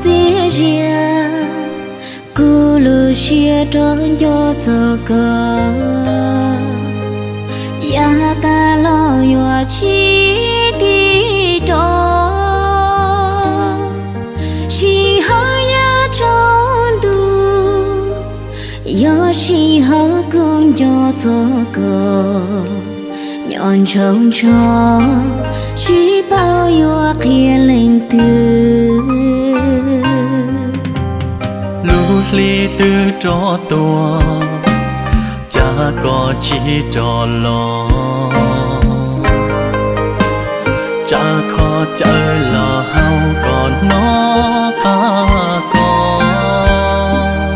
Txias zias kuv lub siab rov nco txog koj, yav tas los yuav tsis tiv rov. Sij hawm yav tsaus ntuj, yog sij hawm kuv nco txog koj, nco ntsoov ntsoov, tsis paub yuav qhia leej twg. Lub hli twb rov tuaj, cas koj tsis rov los? Tsa kho cawv los haus kom hnov qab koj.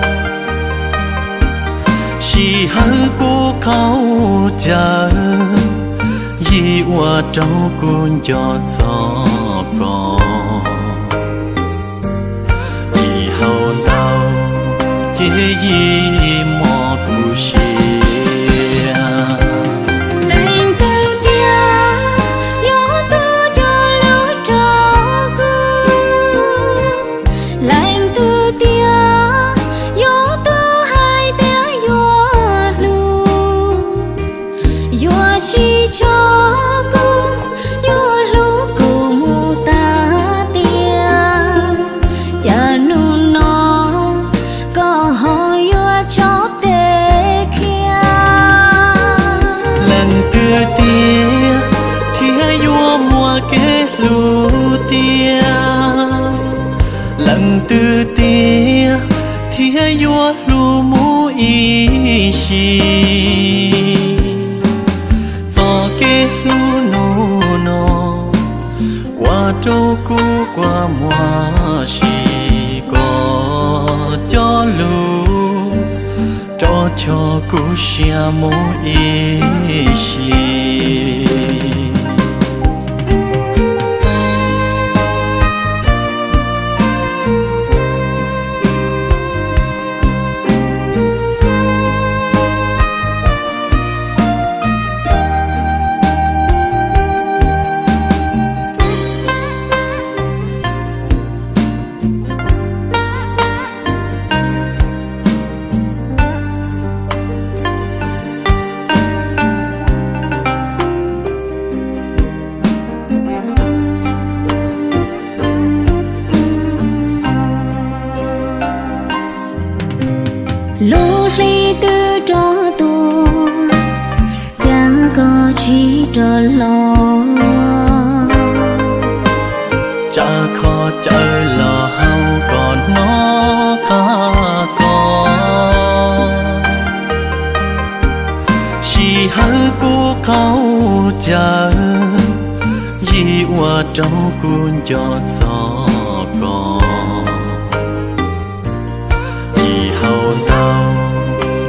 Sij hawm kuv qaug cawv, yim ua rau kuv nco txog koj. Yim haus ntau ces yim mob kuv siab. Leej twg tias yuav tuaj cog lus rau kuv? Leej twg tias yuav tuaj hais tias yuav hlub, yuav tsis tso kuv, yuav hlub kuv mus tas tias? Cas hnub no koj ho yuav tso tes khiav? Leej twg tias thiaj yuav muaj kev hlub tiag? Leej twg tias thiaj yuav hlub mus ib sim? Txoj kev hlub hnub no ua rau kuv quaj muag sim, koj cog lus rov choj kuv siab mus ib sim. Lub hli twb rov tuaj, cas koj tsis rov los? Tsa kho cawv los haus kom hnov qab koj. Sij hawm kuv qaug cawv, yim ua rau kuv nco txog koj. Yim haus ntau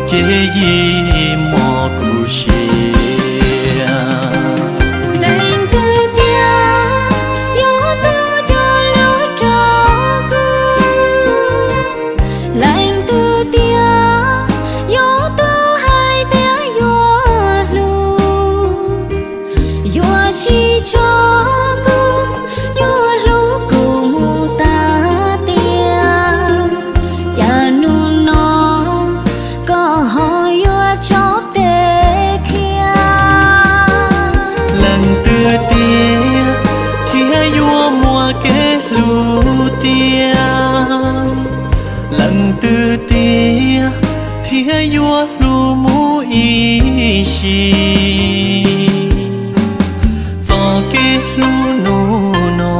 ces yim mob kuv siab. Leej twg tias yuav tuaj cog lus rau kuv? Leej twg tias yuav tuaj hais tias yuav hlub, yuav tsis tso kuv, yuav hlub kuv mus tas tias? Cas hnub no koj ho yuav tso tes khiav? Leej twg tias thiaj yuav muaj kev hlub tiag? Leej twg tias thiaj yuav hlub mus ib sim? Txoj kev hlub hnub no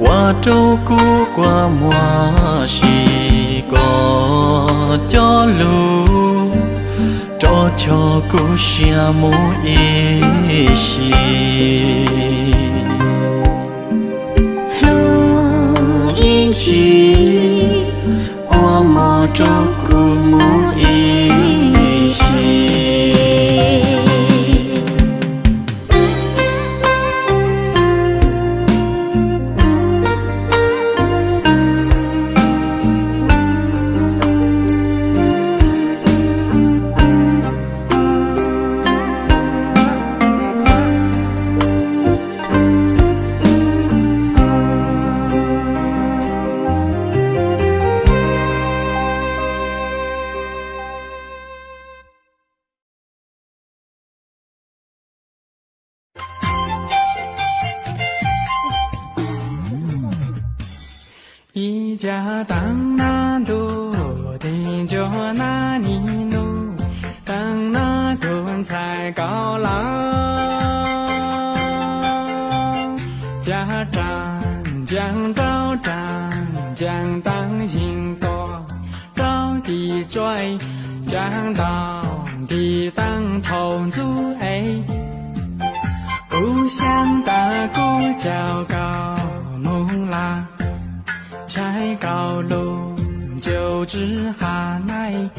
ua rau kuv quaj muag sim, koj cog lus rov choj kuv siab mus ib sim. Hlub ib ntsis ua mov rau kuv mus ib sim. Ib cag teeb nab ntuj, tig ncua nab nig nub, teeb nab tug ntxhais kaus lawm. Cag raag ncaag nraug, raag ncaag teeb yeeg tuag, rau tig tsuav cag ntaug nti teeb thaus ntxub es. Kuv xyaab tas kuv caum koj moog lawm, ntshai koj lug ncaus tsi has naib.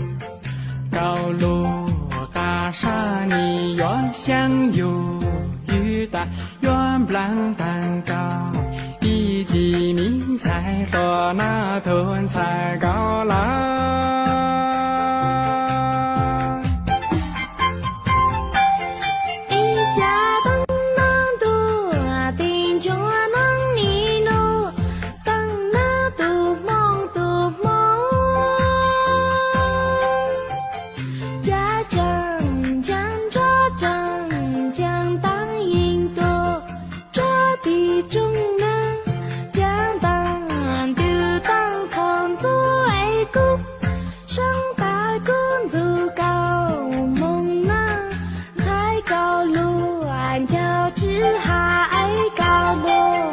Koj lug qab sab nig yuav xyaab yug ywg tas, yuav nplaag taag koj ib cim miv ntxhais hluas nab tug ntxhais kaus lawm. Ib cag teeb nab ntuj, tig ncua nab nig nub, teeb nab tug hmoo tug hmoo. Cag tsaag ncaag nraug, tsaag ncaag teeb yeeg tuag, rau tig tsoom nab, cag ntaug nti teeb thaus ntxub es. Kuv xyaab tas kuv ntxuj koj moog nab, ntxhais koj lug ncaus tsi has es koj lug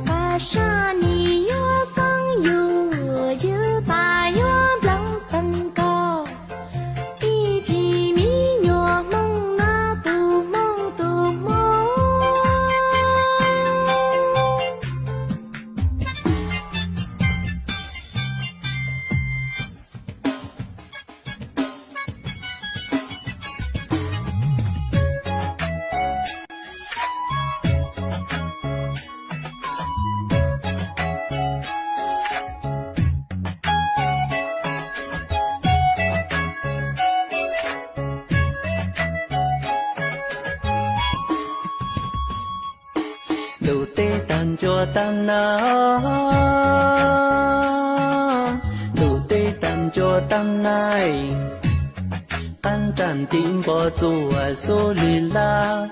qab sab nig yuav xyaab yug ywg tas, yuav nplaag taag koj ib cim miv nyuas hmoo nab tug hmoo tug hmoo. Ntuj teb taag ncua taag nab, ntuj teb taag ncua taag nab, qaab nraag nti npua txuj xub li lab,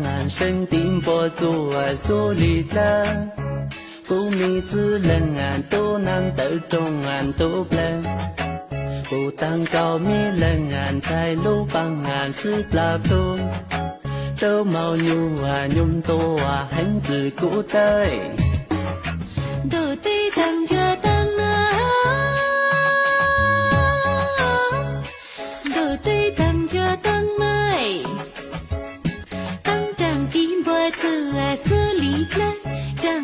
nraag seeb nti npua txuj xub li dlawb. Kuv miv txwv leeg tub naab tawm rooj ntug plawg, kuv taag nkaus miv leeg ntxhais lub paag sib plag plug. Rau maum nyuj nyoog ntua heev ntxwg kuv tawb. Ntuj teb taag ncua taag nab, ntuj teb taag ncua taag nab, qaab nraag nti npua txuj xub li dlawb,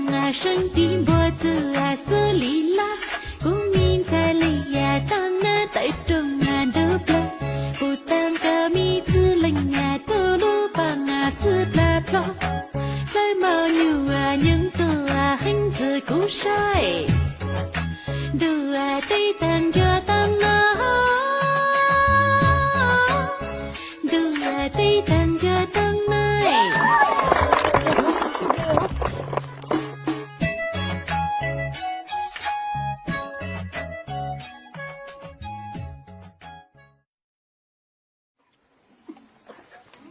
nraag seeb nti npua txuj xub li lab. Kuv miv ntxhais leeg taag nab tawm rooj ntug plawg, kuv taag nkaus miv txwv leeg tub lub paag sib plag plog. Rau maum nyuj nyoog ntua heev ntxwg kuv saib. Ntuj teb taag ncua taag nab, ntuj teb taag ncua taag nab.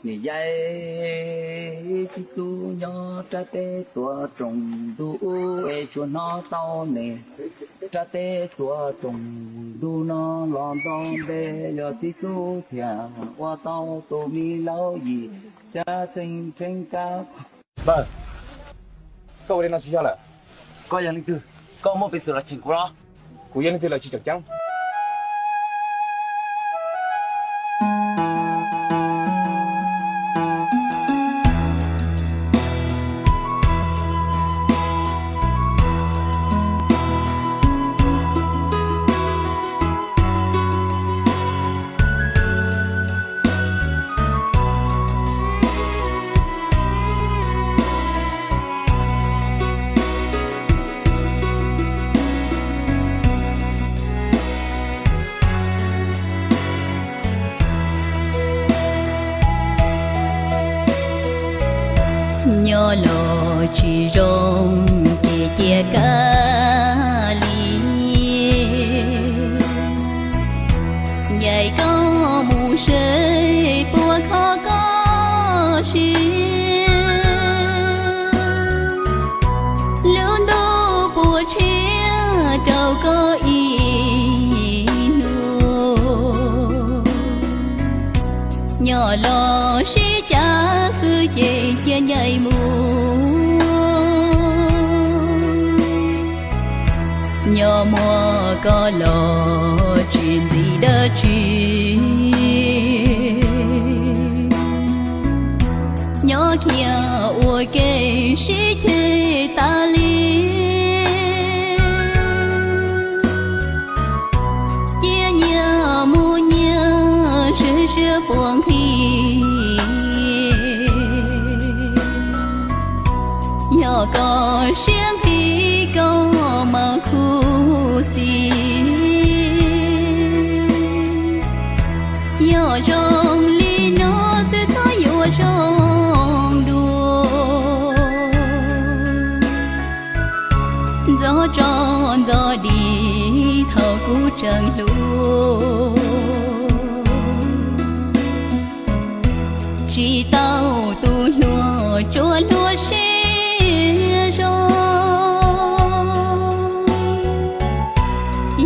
Niam yau, txiv tub nyob rab teb tuav rooj ntug ub es tsuas hnov tau ne. Rab teb tuav rooj ntug no los nto npe yog txiv tub thiaj ua tau tus me laub yim caj txeeg rheeb kab. Npawg, koj ua li no tsis yog lawm. Koj yog leej twg? Koj muaj peev xwm los cheem kuv los? Kuv yog leej twg los tsis tseem ceeb. Nyob los tsis zoo ces cia kav li. Ncaim koj mus seb puas kho koj siab. Lub ntuj puas los sib cav xwb ces cia ncaim mus. Nyob muaj koj los tsis ntxim dab tsi, nyob kiag ua ke sib ceg tas li. Cia nyias mus nyias, siab siab puas nqhis. Yog koj siab nqhis koj mas khuv xim. Yog zoo li no xwb txhob yuav zoo dua. Ntxov tso ntxov dim thaum kuv tseem hluas, tsis tau tus hluas tsuas hluas siab zoo.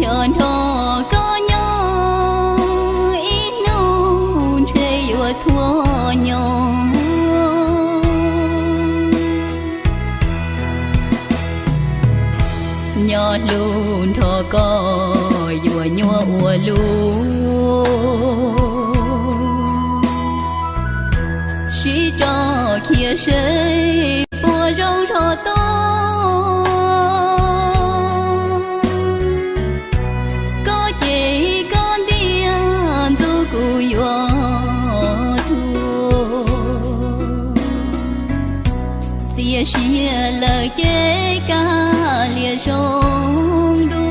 Yog nrog koj nyob ib hnub ntshe yuav thuam nyob. Nyob hlub nrog koj yuav nyuaj ua luaj, sib tso khiav seb puas zoo zog tuaj. Koj ces koj ntiag ntxub kuv yuav tuag. Txias siab lawm ces kav liam zoo dua.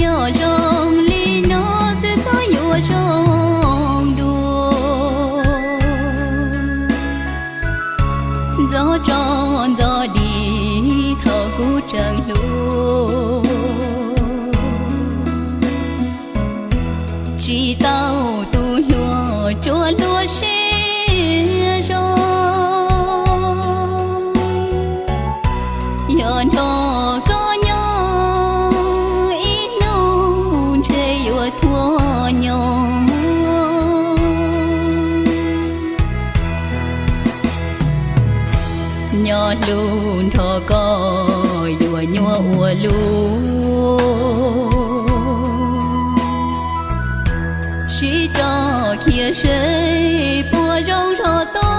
Yog zoo li no xwb txhob yuav zoo dua. Ntxov tso ntxov dim thaum kuv tseem hluas, tsis tau tus hluas tsuas hluas siab zoo. Yog nrog koj nyob ib hnub ntshe yuav thuam nyob. Nyob hlub nrog koj yuav nyuaj ua luaj, sib tso khiav seb puas zoo zog tuaj.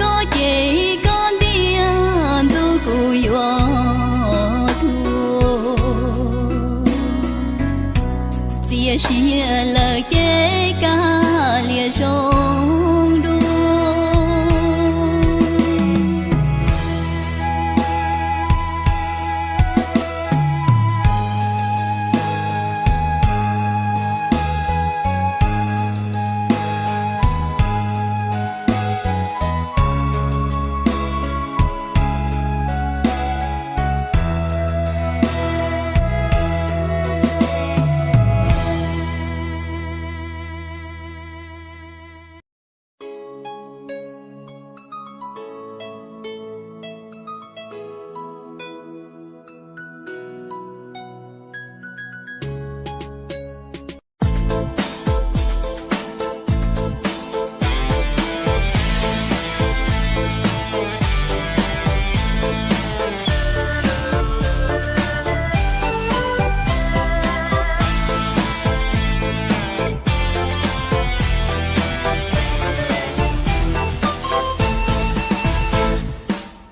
Koj ces koj ntiag ntxub kuv yuav tuag. Txias siab lawm ces kav liam zoo dua.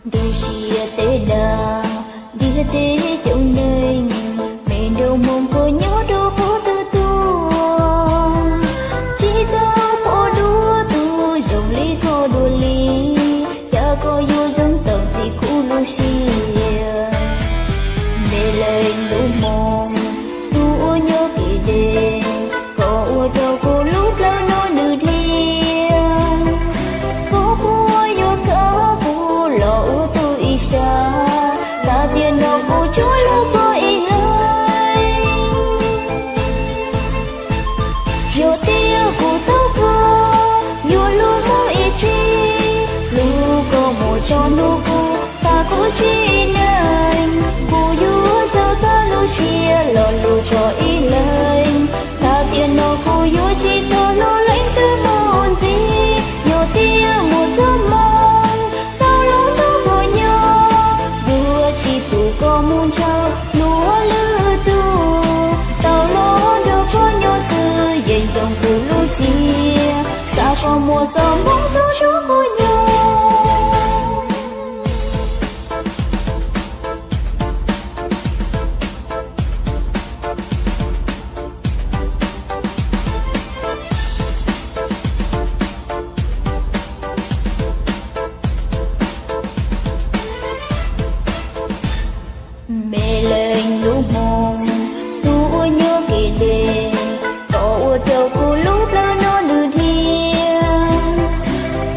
Ntuj siab teb dag, ntiaj teb coob leej, me nraug Hmoob koj nyob rau qhov twg tuaj? Tsis tau pom dua tus zoo li koj dua li, cas Xav tas tias no kuv tsuas hlub koj ib leeg, yog tias kuv hlub koj, yuav hlub mus ib txhis, hlub koj mus txog hnub kuv tag kuv sim neej. Kuv yuav zam tag lub siab los hlub koj ib leeg, tas tiam no kuv yuav tsis tau hlub leej twg mus ntxiv. Yog tias muaj txoj hmoo tau los nrog koj nyob, yuav tsis pub koj mus ntshaw hlub lwm tus. Tau los nrog koj nyob xwb yeej zoo kuv lub siab, xav kom muaj txoj hmoo tau nrog koj nyob. Me leej lub hmoo, tus uas nyob ke le, koj ua rau kuv lub plab no nws dhia.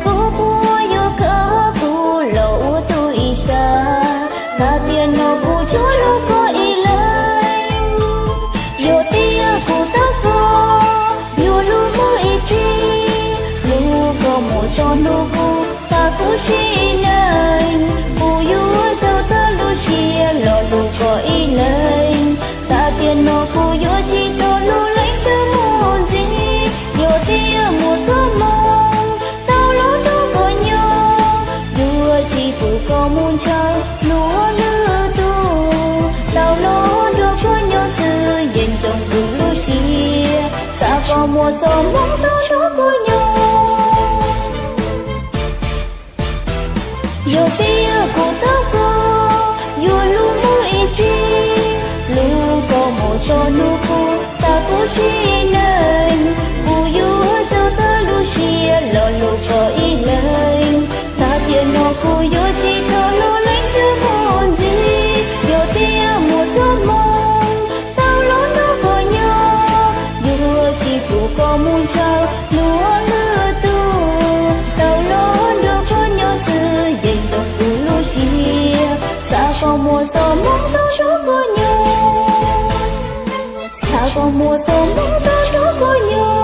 Koj puas yuav khaws kuv los ua tus ib sab, tas tiam no kuv tsuas hlub koj ib leeg. Yog tias kuv hlub koj, yuav hlub mus ib txhis, hlub koj mus txog hnub kuv tag kuv sim neej. Kuv yuav zam tag lub siab los hlub koj ib leeg, tas tiam no kuv yuav tsis tau hlub leej twg mus ntxiv. Yog tias muaj txoj hmoo tau los nrog koj nyob, yuav tsis pub koj mus ntshaw hlub lwm tus. Tau los nrog koj nyob xwb yeej zoo kuv lub siab, xav kom muaj txoj hmoo tau nrog koj nyob. Yog tias kuv hlub koj, yuav hlub mus ib txhis, hlub koj mus txog hnub kuv tag kuv sim neej. Kuv yuav zam tag lub siab los hlub koj ib leeg, tas tiam no kuv yuav tsis tau hlub leej twg mus ntxiv. Yog tias muaj txoj hmoo tau los nrog koj nyob, yuav tsis pub koj mus ntshaw hlub lwm tus. Tau los nrog koj nyob xwb yeej zoo kuv lub siab, xav kom muaj txoj hmoo tau nrog koj nyob, xav kom muaj txoj hmoo tau nrog koj nyob.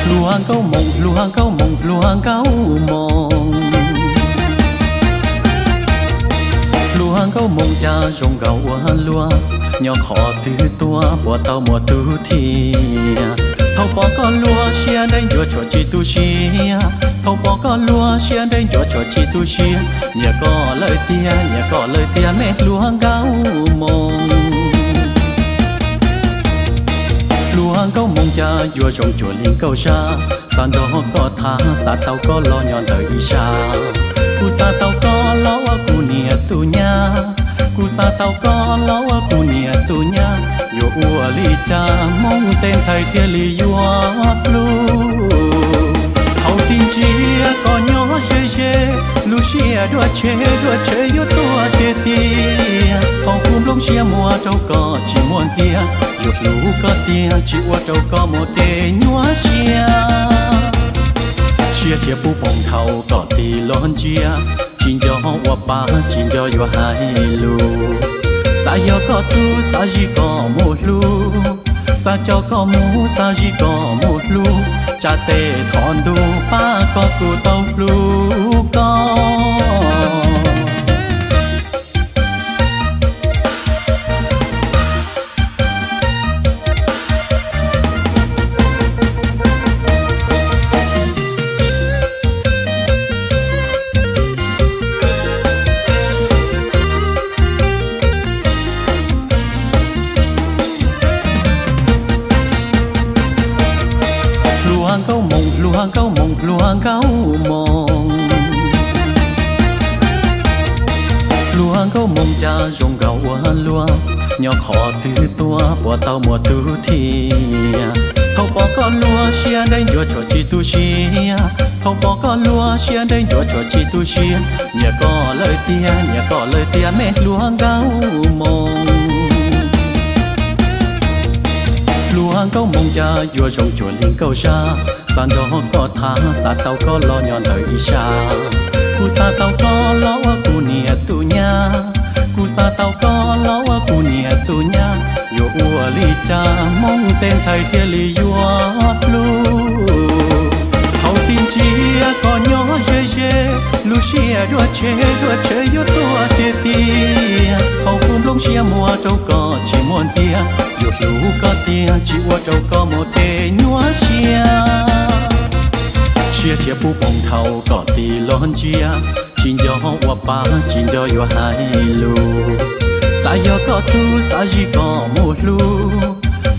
Hlua nkauj moos, hlua nkauj moos, hlua nkauj moos. Hlua nkauj moos cas zoo nkauj ua luaj, nyob qhov twg tuaj puas tau muaj tus thiab. Thaum pom koj luag siab ntev ncuav tshuav tsis tu siab, thaum pom koj luag siab ntev ncuav tshuav tsis tu siab. Nyiam koj lawm tiag, nyiam koj lawm tiag me hlua nkauj moos. Hlua nkauj moos cas yuav zoo cuag li nkauj zaj, xav nrog koj tham, xav tau koj los nyob ntawm ib sab. Kuv xav tau koj los ua kuv niam tus nyab, kuv xav tau koj los ua kuv niam tus nyab. Yuav ua li cas Hmoob tej ntxhais thiaj li yuav plub? Thaum twg ntsia koj nyob ze ze, lub siab dua tshev dua tshev yuav tuag tiag tiag. Thaum kuv nplooj siab muab rau koj tsis muaj ntxiag, yuav hlub koj tiag tsis ua rau koj mus kev nyuaj siab. Siab tsiab puv poom dhau kom tig los ntsia, tsis nco ua pa tsis nco yuav hais lus. Xav yog koj tub xav zis koj mus hlub, xav coj koj mus xav zis koj mus hlub, tsa tes thov ntuj pab koj kuv tau hlub koj. Hlua nkauj moos, hlua nkauj moos, Hluas nkauj Hmoob, hluas nkauj Hmoob cas zoo nkauj ua luaj, nyob qhov twg tuaj puas tau muaj tus thiab. Thaum pom koj luag siab ntev ncuav tshuav tsis tu siab, thaum pom koj luag siab ntev ncuav tshuav tsis tu siab, nyiam koj lawm tiag, nyiam koj lawm tiag me hluas nkauj Hmoob. Hluas nkauj Hmoob cas yuav zoo cuag li nkauj zaj, xav nrog koj tham, xav tau koj los nyob ntawm ib sab. Kuv xav tau koj los ua kuv niam tus nyab, kuv xav tau koj los ua kuv niam tus nyab. Yuav ua li cas Hmoob tej ntxhais thiaj li yuav hlub? Thaum twg ntsib koj nyob ze ze, lub siab dua tshe dua tshe yuav tuag tiag tiag. Thaum kuv nplooj siab muab rau koj tsis muaj ntxiag, yuav hlub koj tiag tsis ua rau koj mus tej nyuaj siab. Siab thiab puv poob dhau kom tig los ntsia, tsis nco ua pa tsis nco yuav hais lus. Xav yog koj tug xav zis koj mus hlub,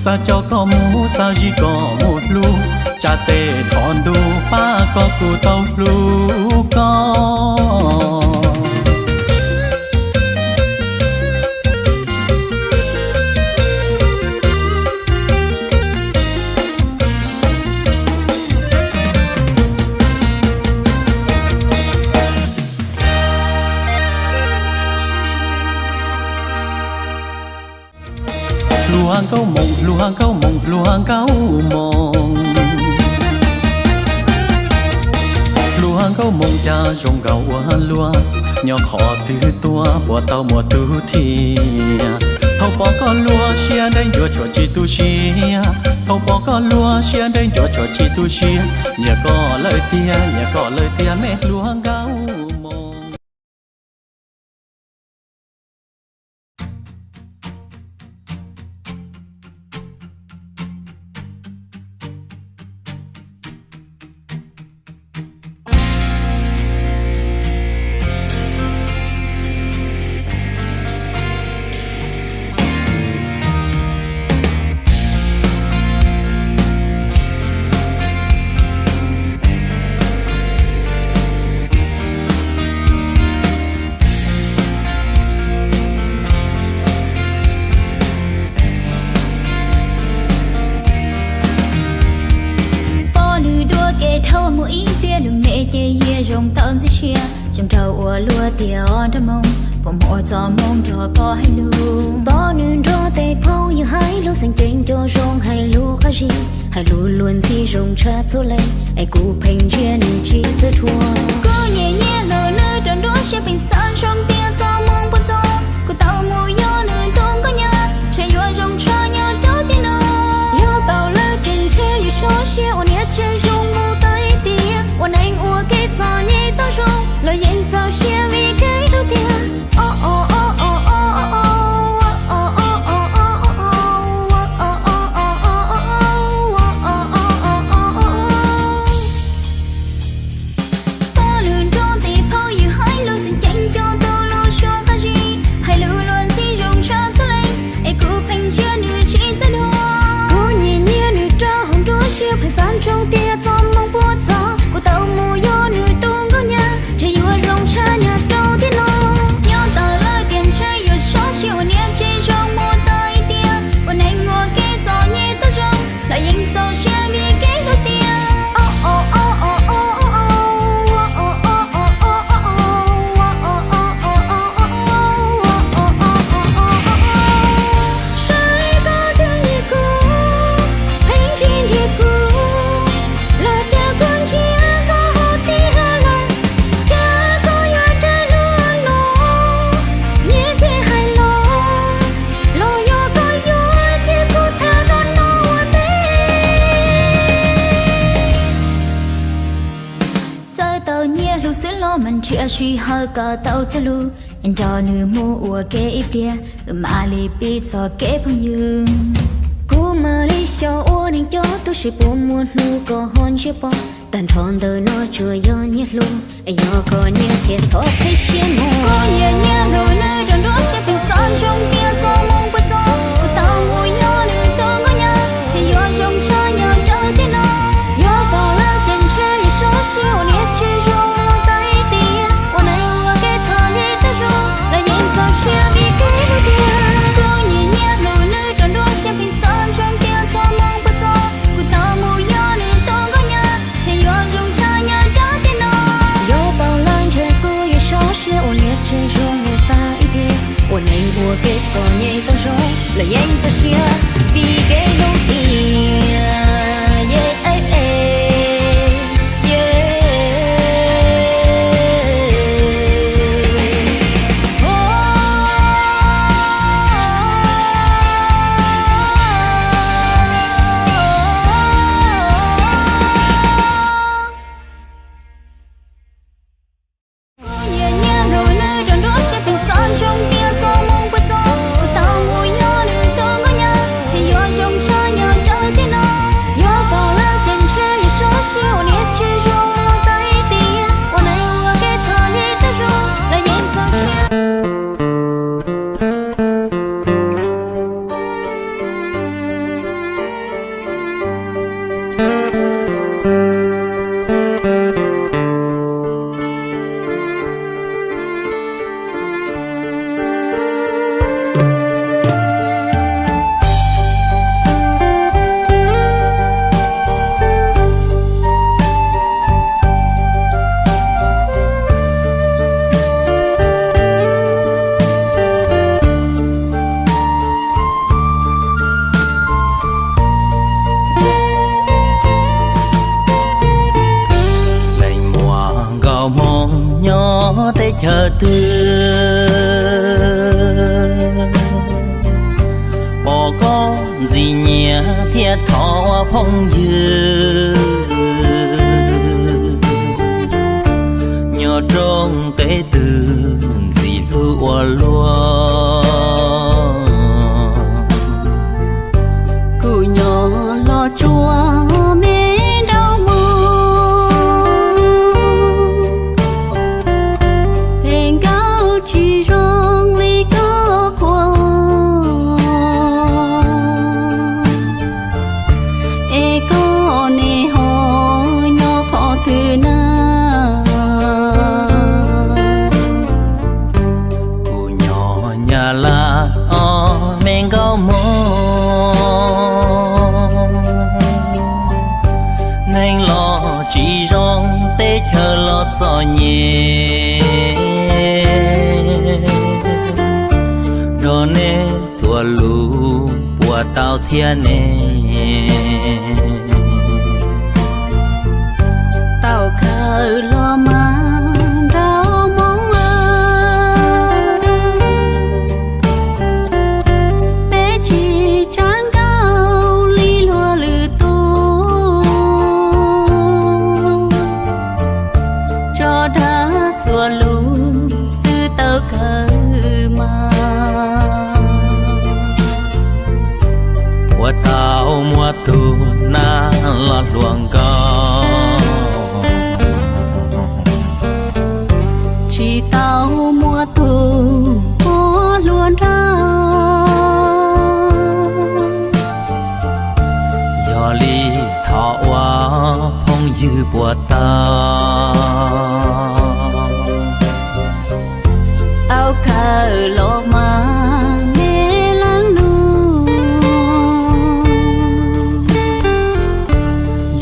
xav coj koj mus xav zis koj mus hlub, tsa tes thov ntuj pab kom kuv tau hlub koj. Hluas nkauj Hmoob, hluas nkauj Hmoob, hluas nkauj Hmoob, hluas nkauj Hmoob cas zoo nkauj ua luaj, nyob qhov twg tuaj puas tau muaj tus thiab. Thaum pom koj luag siab ntev ncuav tshuav tsis tu siab, thaum pom koj luag siab ntev ncuav tshuav tsis tu siab, nyiam koj lawm tiag, nyiam koj lawm tiag me hluas nkauj Hmoob. Pom nws dua kev dhau mus ib pliag, nws me ces yia zoo tau ntxim siab, zoo nraug ua luaj tiag os nraug Hmoob, puas muaj txoj hmoo nrog koj hais lus. Pom nws nrog tej phooj ywg hais lus xeem ceeb, cov zoo hais lus qab zib, hais lus luag ntxhi zoo tshaj txhua leej, es kuv pheej ntsia nws tsis txawj thuam. Kuv nyiam nyiam hlub nws rau nruab siab, pheej xav zoo tias txoj hmoo puas txog, kuv tau mus yog nws tus nkauj nyab, ntshe yuav zoo tshaj nyob rau tiam no. Yog tau lawm ces ntshe yuav sov siab ua niam tsev zoo mus tau ib tiam, ua neej ua kev txom nyem tau zoo, los yeej txaus siab vim kev hlub tiag. Pom nws nrog tej phooj ywg hais lus xeem ceeb, cov tau lus suab qab zib, hais lus luag ntxhi zoo tshaj txhua leej, es kuv pheej ntsia nws tsis txawj thuam. Kuv nyiam nyiam nws rau hauv nruab siab, pheej xav zoo tias txoj hmoo puas txog, kuv tau mus yog nws tus nkauj nyab, ntshe yuav zoo tshaj nyob rau tiam no. Nyob tau lawm tiam ntshe yuav sov siab ua niam tsev zoo mus tau ib tiam, ua neej ua kev txom nyem tau zoo, los yeej txaus siab vim kev hlub tiag. Saib koj twb nyiam kuv, pheej ntsia ntsia kuv, los cas kuv ntsia koj ho tiag lawm? Cas koj yuav raws luag no, nyiam ces hais los, los yog koj yuav cia kuv tham koj no ua ntej. Txawm tau nyiam hlub xwb los mam nrhiav sij hawm kom tau txoj lus, nrog nws mus ua ke ib pliag, wb mam li piv txoj kev phooj ywg. Kuv mam li xyaum ua neeg coj tub, seb puas muaj hnub koj ho ntsib pom. Tag nrho ntawm no tsuas yog nyiam hlub, yog koj nyiam thiaj thov qhib siab mus. Kuv nyiam nyiam hlub nws rau nruab siab, pheej xav zoo tias txoj hmoo puas txog, kuv tau mus yog nws tus nkauj nyab, ntshe yuav zoo tshaj nyob rau tiam no. Yog tau lawm ces ntshe yuav sov Yog twg pom koj ntxim nyiam thiaj thov ua phooj ywg, nyob rooj teb twg ntxim hlub ua luaj. Kuv nyob los tsuas me nraug moog, peb nkauj tsis zoo li koj qhuas, es koj niam ho nyob qhov twg na? Kuv nyob Nyab Laj os me nkauj moog, neeg los tsis zoo, teb chaws los txom nyem, nrog nej txuas lus puas tau thiab ne? Tau kawm los mas nraug moog, peb tsis tsav nkauj li luag lwm tus, tso dag txuas lus xwb tau kawg mas. Puas tau muaj tug nab los hluas nkauj, tsis tau muaj tug puab hluas nraug, yog li thov ua phooj ywg puas tau? Tau kawm los mas me leej nus,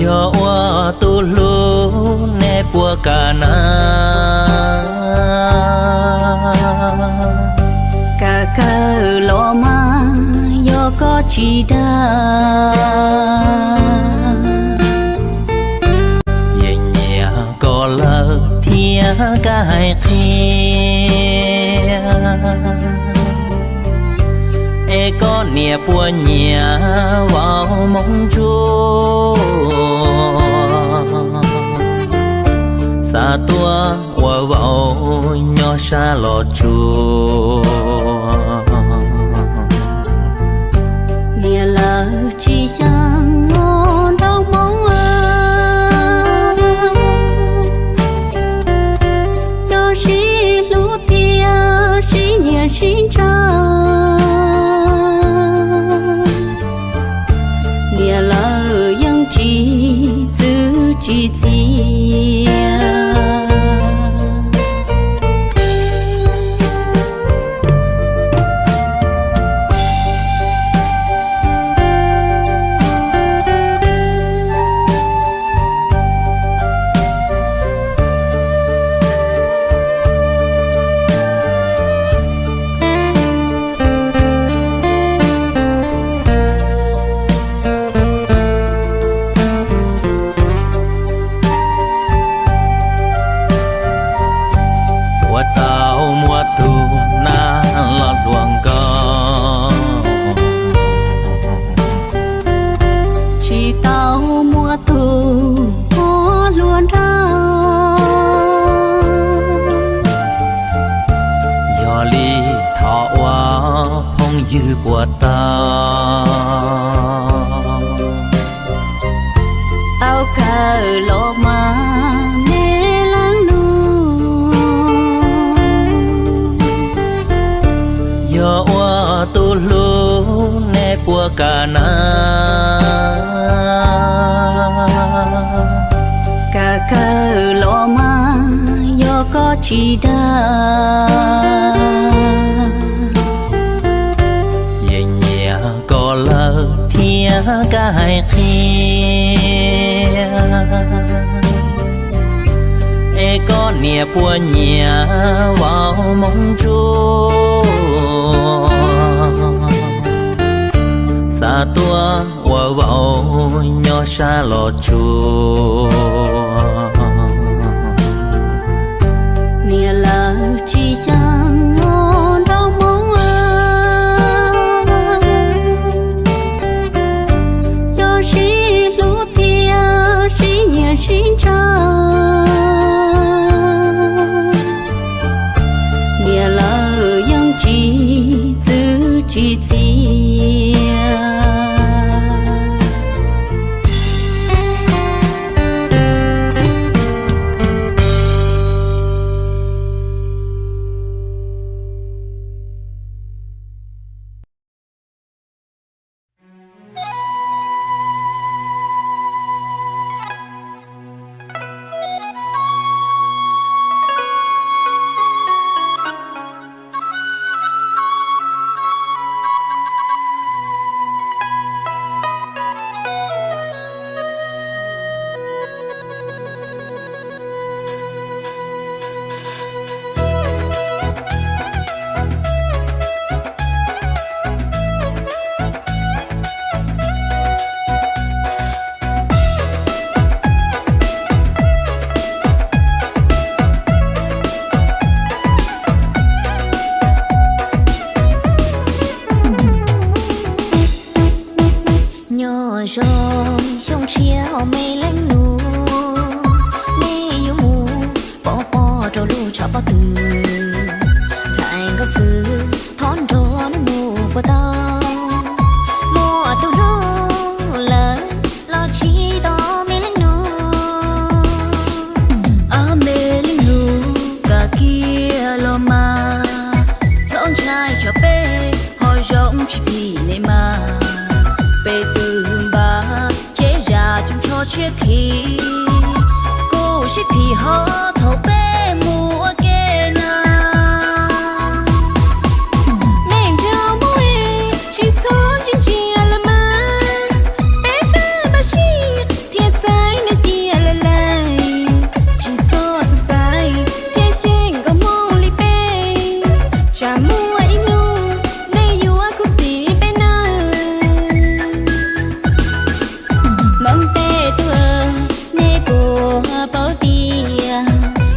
yog ua tug hlub nej puas kam na? Kam kawm los mas yog koj tsis dag, yeej nyiam koj lawm thiab koj hais qhia, es koj niam puas nyiam vauv Moob Ntsuab, xav tuaj ua vauv nyob sab Los Tsuas. Niam lawv tsis xyaa os nraug Hmoob, yog sib hlub thiab sib nyiam sib ntseeg, niam lawv yeej tsis txwv tsis txiav. Puas tau muaj tug nab los hluas nkauj, tsis tau muaj tug puab hluas nraug, yog li thov ua phooj ywg puas tau? Tau kawm los mas me leej nus, yog ua tug hlub nej puas kam na? Kam kawm los mas yog koj tsis dag, yeej nyiam koj lawm thiab koj hais qhia, es koj niam puas nyiam vauv Moob Ntsuab, xav tuaj ua vauv nyob sab Los Tsuas. Niam lawv Ho thaum peb mus ua ke na, neej nrog Hmoob es tsis txhob ntsia ntsia lawm mas, peb twb npaj siab thiab xaiv nws cia lawm lawm. Tsis txhob xaiv xaiv thiab xyeej nkauj Hmoob li peb, tsam muaj ib hnub nej yuav khuv xim peb nawb. Hmoob tej tub, nej puas paub tias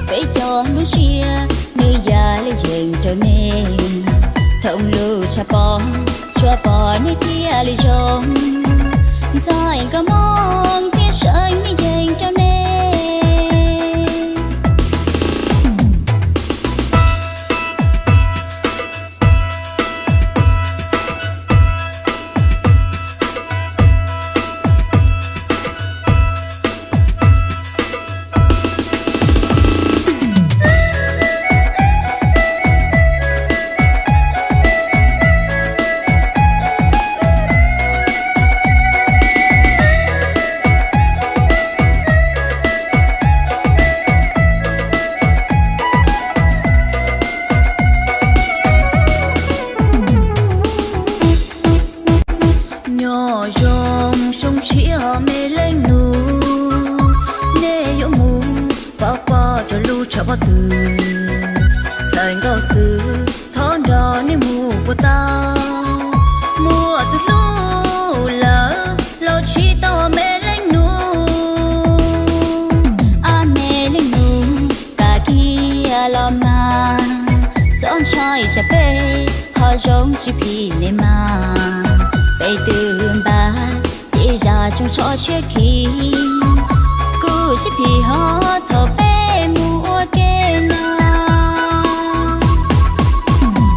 peb cov nplooj siab nws yam li yees rau nej. Thooj lus tshaj pom, tsuas pom nej thiaj li zoo, ntxhais nkauj Hmoob thiaj seev li yees rau nej. Nyob zoo xyoo tshiab me leej nus, nej yuav mus pov pob rau lub tshav pob tw. Ntxhais nkauj xwb thov nrog nej mus puas tau, muaj tus hlub lawm los tsis tau me leej nus. Ab me leej nus, kam kiag los mas, txhob ntshai tsam peb ho zoo tsis phim nej mas. Peb twb npaj tib zaj tsoos tsho tshiab khi, kuj sib phim ho thaum peb mus ua ke no.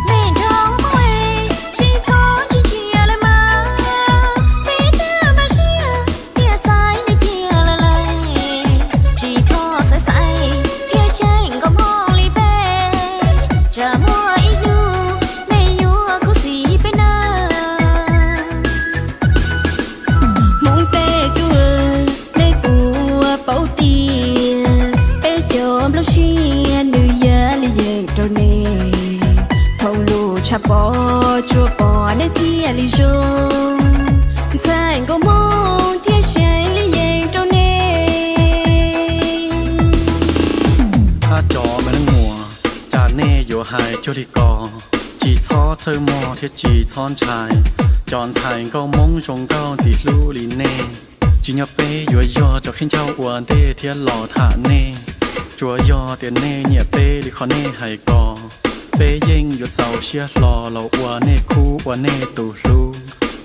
Neej nrog Hmoob es tsis txhob ntsia ntsia lawm mas, peb twb npaj siab thiab xaiv nws cia lawm lawm. Tsis txhob xaiv xaiv thiab xyeej nkauj Hmoob li peb, tsam muaj ib hnub nej yuav khuv xim peb nawb. Hmoob tej tub, nej puas paub tias peb cov nplooj siab nws yam li yees rau nej. Thooj lus tshaj pom, tsuas pom nej thiaj li zoo, ntxhais nkauj Hmoob thiaj seev li yees rau nej. Hab cov me leej muam, cas nej yuav hais cuag li ko? Tsis txhob txhawj mog thiab tsis txhob ntshai, cov ntxhais nkauj Hmoob zoo nkauj ntxim hlub li nej, tsis nyob peb yuav yog cov qhib ncaug ua ntej thiab los tham nej. Tsuas yog tias nej nyiam peb li qhov nej hais ko, peb yeej yuav txaus siab hlo los ua nej khub ua nej tus hlub,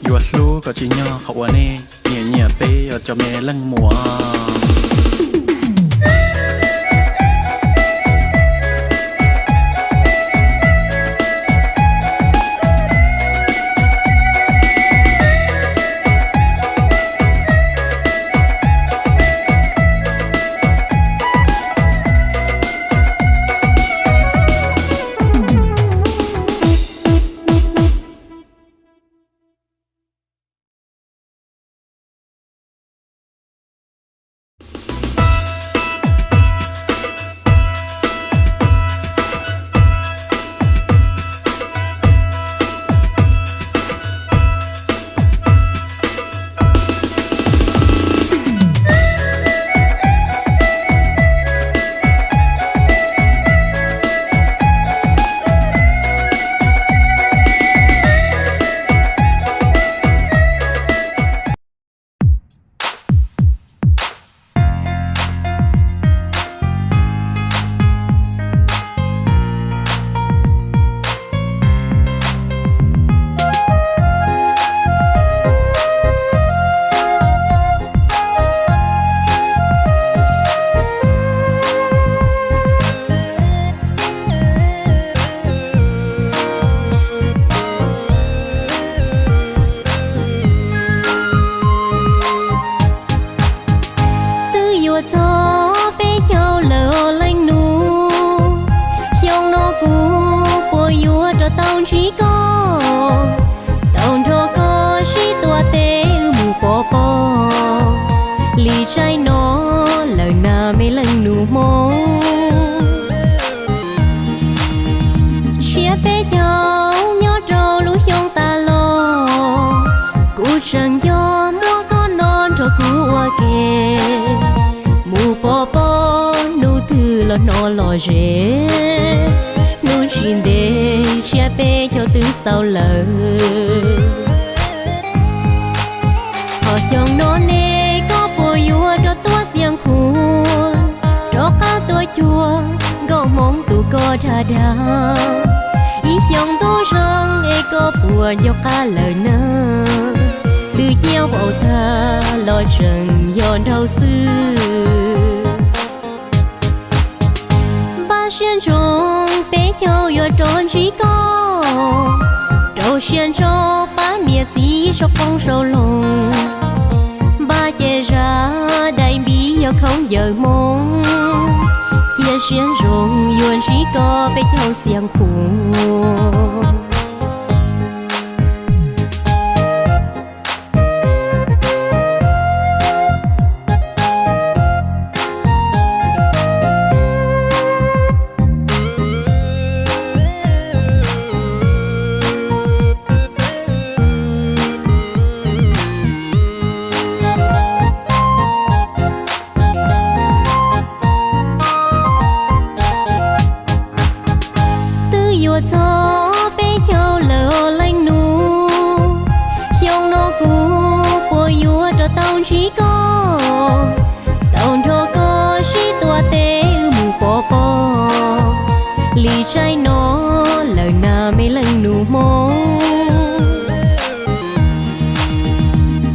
yuav hlub kom tsim nyog qhov uas nej nyiam nyiam peb os cov me leej muam. Hmoob. Ntshiab peb caug nyob rau lub xyoo tas los, kuv tseem nco muab koj no nrog kuv ua ke. Mus pov pob hnub twg los hnov lom zem, hnub tsis ntev ntshiab peb caug twb xaus lawm. Ho xyoo no ne koj puas yuav rov tuaj Xiav Khuam, rov qab tuaj cuag nkauj Hmoob tus koj dag dag? Ib xyoo ntuj zoo es koj puas nco qab lawm na? Twb ciaj vau tag los tseem yog nraug xwb. Npaj siab ntsoov peb caug yuav rov ntsib koj, rau siab ntso pab niam txiv sau qoob sau loo. Npaj ces zaj dais npib yog khaub ncaws Hmoob, cia siab ntsoov yuav ntsib koj peb caug Xiav Khuam. Twb yuav txog peb caug lawm os leej nus, xyoo no kuv puas yuav rov tau ntsib koj, tau nrog koj sib tua teb wb mus pov pob li tsaib no lawm na me leej nus Hmoob.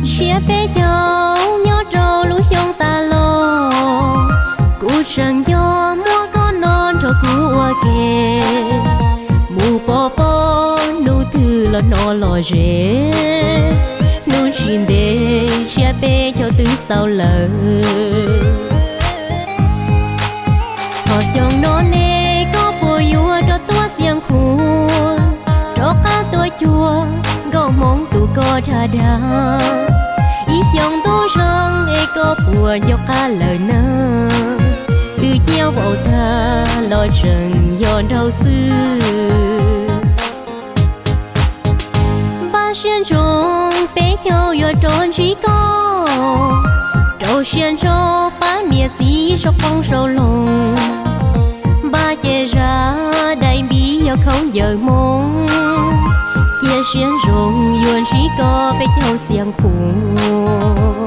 Ntshiab peb caug nyob rau lub xyoo tas los, kuv tseem nco muab koj no nrog kuv ua ke. Mus pov pob hnub twg los hnov lom zem, hnub tsis ntev ntshiab peb caug twb xaus lawm. Ho xyoo no ne koj puas yuav rov tuaj Xiav Khuam, rov qab tuaj cuag nkauj Hmoob tus koj dag dag? Ib xyoo ntuj zoo es koj puas nco qab lawm na? Twb ciaj vau tag los tseem yog nraug xwb. Npaj siab ntsoov peb caug yuav rov ntsib koj, rau siab ntso pab niam txiv sau qoob sau loo. Npaj ces zaj dais npib yog khaub ncaws Hmoob, cia siab ntsoov yuav ntsib koj peb caug Xiav Khuam.